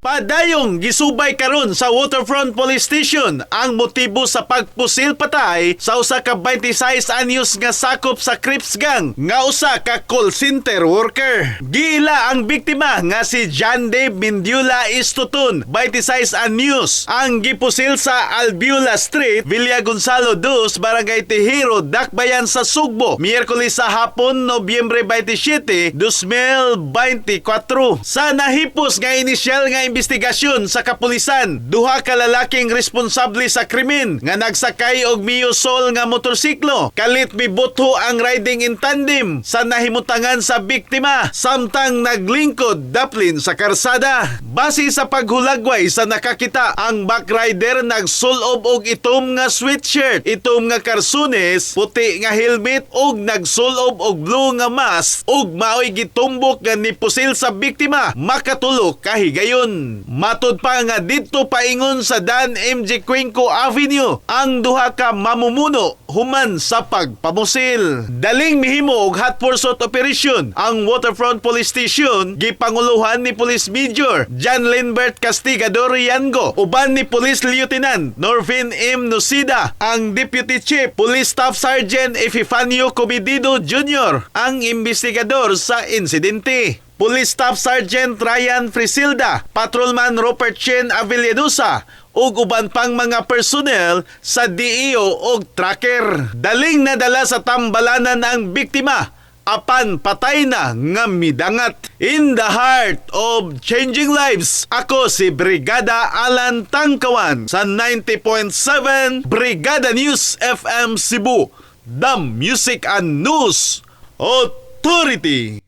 Padayong gisubay karon sa Waterfront Police Station ang motibo sa pagpusil patay sa usa ka 26 anyos nga sakop sa Crips Gang nga usa ka call center worker. Giila ang biktima nga si John Dave Mendiola Istutun, 26 anyos, ang gipusil sa Albiula Street, Villa Gonzalo 2, Barangay Tejero, Dakbayan sa Sugbo, Miyerkules sa hapon, Nobyembre 27, 2024. Sa nahipos nga inisyal nga investigasyon sa kapulisan, duha ka lalaking responsable sa krimen nga nagsakay og Mio Soul nga motorsiklo. Kalit mibutho ang riding in tandem sa nahimutangan sa biktima samtang naglingkod daplin sa karsada. Base sa paghulagway sa nakakita, ang backrider nagsulob og itom nga sweatshirt, itom nga karsunes, puti nga helmet ug nagsulob og blue nga mask ug maoy gitumbok nga nipusil sa biktima makatulo ka higayon. Matud pa nga didto paingon sa Dan MG Cuenco Avenue ang duha ka mamumuno human sa pagpamusil. Daling mihimo og hot pursuit operation ang Waterfront Police Station, gipanguluhan ni Police Major John Linbert Castigador Yango uban ni Police Lieutenant Norvin M. Nocida, ang Deputy Chief Police Staff Sergeant Epifanio Comedido Jr. ang investigador sa insidente. Police Staff Sergeant Ryan Frisilda, Patrolman Robert Chen Avellanosa, ug uban pang mga personnel sa DEO og tracker. Daling nadala sa tambalanan ang biktima apan patay na nga midangat. In the heart of changing lives, ako si Brigada Alan Tangkawan sa 90.7 Brigada News FM Cebu, the Music and News Authority.